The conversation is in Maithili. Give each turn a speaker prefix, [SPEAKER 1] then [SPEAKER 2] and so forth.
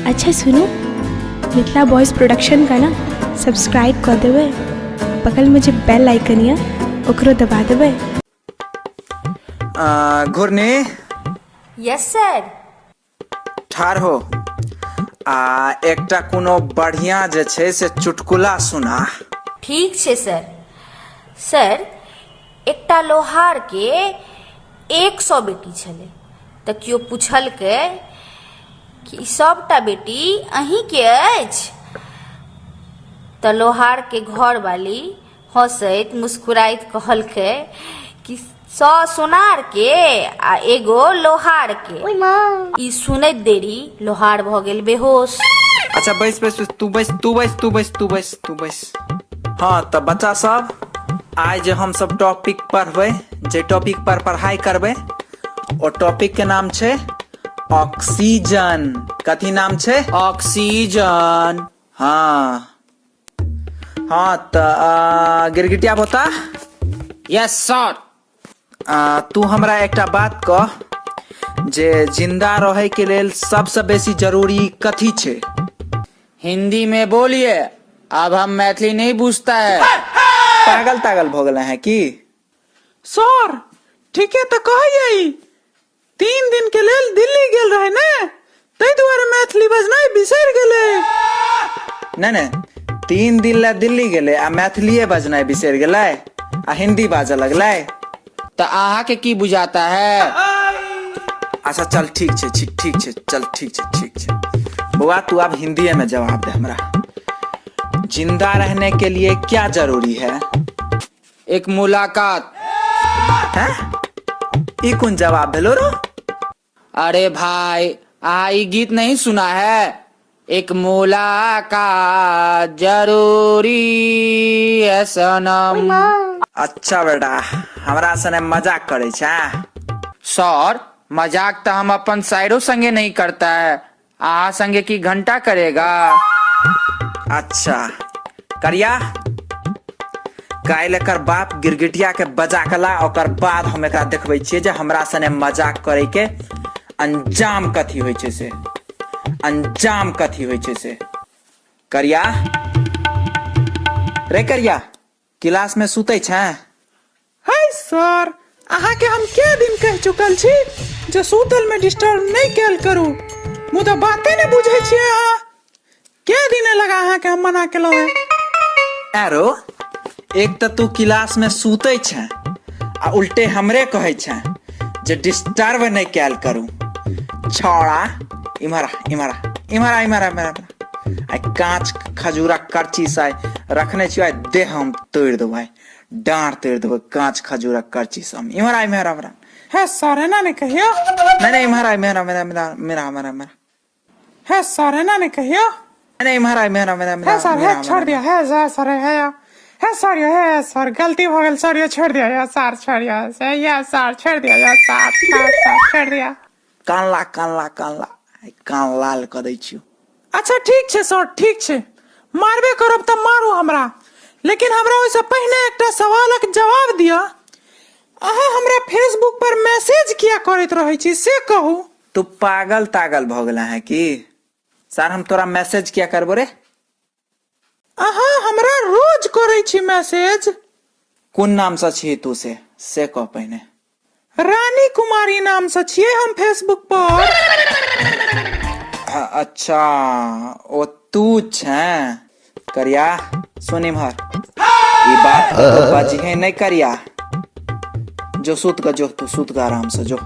[SPEAKER 1] अच्छा सुनू, मिथिला बॉयज प्रोडक्शन का ना सब्सक्राइब कऽ देबै, बगलमे जे बेल आइकन यऽ ओकरो दबा देबै।
[SPEAKER 2] घुरनी।
[SPEAKER 3] Yes sir.
[SPEAKER 2] ठाढ़ हो आ एकटा कोनो बढ़िया जे छै से चुटकुला सुना।
[SPEAKER 3] ठीक छै सर। सर, एकटा लोहारके 100 बेटी छलै, तऽ केओ पुछलकै कि ई सभटा बेटी अहीँके अछि? तऽ लोहारके घरवाली हँसैत मुस्कुराइत कहलकै कि 100 सोनारके आ एगो लोहारके। ई सुनैत देरी लोहार भऽ गेल बेहोश।
[SPEAKER 2] अच्छा बैस बैस बैस, तू बैस तू बैस तू बैस तू बैस तू बैस। हँ तऽ बच्चा सब, आइ जे हम सब टॉपिक पढ़बै, जे टॉपिक पर पढ़ाई करबै, ओ टॉपिक के नाम छै ऑक्सीजन। कथी नाम छै?
[SPEAKER 4] ऑक्सीजन।
[SPEAKER 2] हाँ हाँ, तऽ गिरगिटिया बोता।
[SPEAKER 4] Yes sir.
[SPEAKER 2] तू हमरा एकटा बात कह जे जिंदा रहै के लेल सबसँ बेसी जरूरी कथी छै?
[SPEAKER 4] हिंदी में बोलिए, अब हम मैथिली नहीं बुझता है।
[SPEAKER 2] पागल तागल भऽ गेल है की?
[SPEAKER 5] सर, ठीके तऽ कहैया ई, 3 दिन के लेल दिल्ली गेल रहे ने, ताहि दुआरे मैथिली बजनाइ बिसरि गेलै।
[SPEAKER 2] नहि नहि, 3 दिन लए दिल्ली गेलै आ मैथिलीए बजनाइ बिसरि गेलै आ हिंदी बाजऽ लगलै।
[SPEAKER 4] तऽ अहाँके की बुझाता है?
[SPEAKER 2] अच्छा चल ठीक छै, ठीक ठीक छै, चल ठीक छै, ठीक छै बौआ, तू आब हिंदीए में जवाब दे हमरा। जिंदा रहने के लिए क्या जरूरी है?
[SPEAKER 4] एक मुलाकात।
[SPEAKER 2] हैं? ई कोन जवाब भेलो रो?
[SPEAKER 4] अरे भाई, अहाँ ई गीत नहीं सुना है? एक मुलाकात जरूरी है सनम।
[SPEAKER 2] अच्छा बेटा, हमरा सने मजाक करे छै?
[SPEAKER 4] सर, मजाक तो हम अपन साइरो संगे नहीं करता है, अहाँ संगे की घंटा करेगा।
[SPEAKER 2] अच्छा करिया, काल्हि एकर बाप गिरगिटिया के बजा के ला, ओकर बाद हम एकरा देखबै छियै जे हमरा सने मजाक करे के अंजाम कथी होइ छै से, अंजाम कथी होइ छै से। करिया रे करिया, क्लास में सुतै छै?
[SPEAKER 5] हाय सर, अहाँके हम के दिन कहि चुकल छी जे सुतल में डिस्टर्ब नहीं कैल करू, मुदा बाते नहीं बुझै छियै अहाँ। के दिन लगा अहाँके हम मना केलहुँ हैं?
[SPEAKER 2] एरो, एक तऽ तू क्लास में सुतै छै आ उल्टे हमरे कहै छै जे डिस्टर्ब नहीं कैल करू। छौड़ा इम्हर आ, इम्हर आ, इम्हर आ, इम्हर आ, इम्हर आ। आइ काँच खजूरक करची से आइ रखने छियो, आइ देह हम तोड़ि देबो, आइ डाँड़ तोड़ि देबो काँच खजूरक करची से हम। इम्हर आ, इम्हर आ, इम्हर आ।
[SPEAKER 5] हे सर, एना नहीं कहियो।
[SPEAKER 2] नहीं नहीं, इम्हर आ, इम्हर आ, इम्हर आ, इम्हर आ, इम्हर आ, इम्हर आ।
[SPEAKER 5] हे सर, एना नहीं कहियो।
[SPEAKER 2] नहीं, इम्हर आ, इम्हर आ, इम्हर आ, इम्हर
[SPEAKER 5] हे
[SPEAKER 2] आ,
[SPEAKER 5] सर,
[SPEAKER 2] इम्हर
[SPEAKER 5] हे
[SPEAKER 2] आ,
[SPEAKER 5] छोड़ दिया, हे सर, सर, हे, हे सर, हे सर, गलती हो गेल सर, ये छोड़ दिया, ये सर, छोड़ दिया, से, ये सर, छोड़ दिया, ये सर, सर, सर, छोड़ दिया।
[SPEAKER 2] कानला कानला कानला, आइ कान लाल कऽ दै छियौ।
[SPEAKER 5] अच्छा ठीक छै सर, ठीक छै, मारबे करब तऽ मारू हमरा, लेकिन हमरा ओहिसँ पहिने एकटा सवालक जवाब दिअ। अहाँ हमरा फेसबुक पर मैसेज किया करैत रहै छी से कहू।
[SPEAKER 2] तू पागल तागल भऽ गेला है की? सर, हम तोरा मैसेज किया करबो रे?
[SPEAKER 5] अहाँ हमरा रोज करै छी मैसेज।
[SPEAKER 2] कोन नामसँ छी तू से, से कह पहिने।
[SPEAKER 5] रानी कुमारी नाम से छियै हम फेसबुक पर।
[SPEAKER 2] अच्छा ओ तू छे करिया, सुन इम्हर, ई बात तो बजिहे नहीं करिया, जो सुत ग, जो तू सुत ग आराम से जो।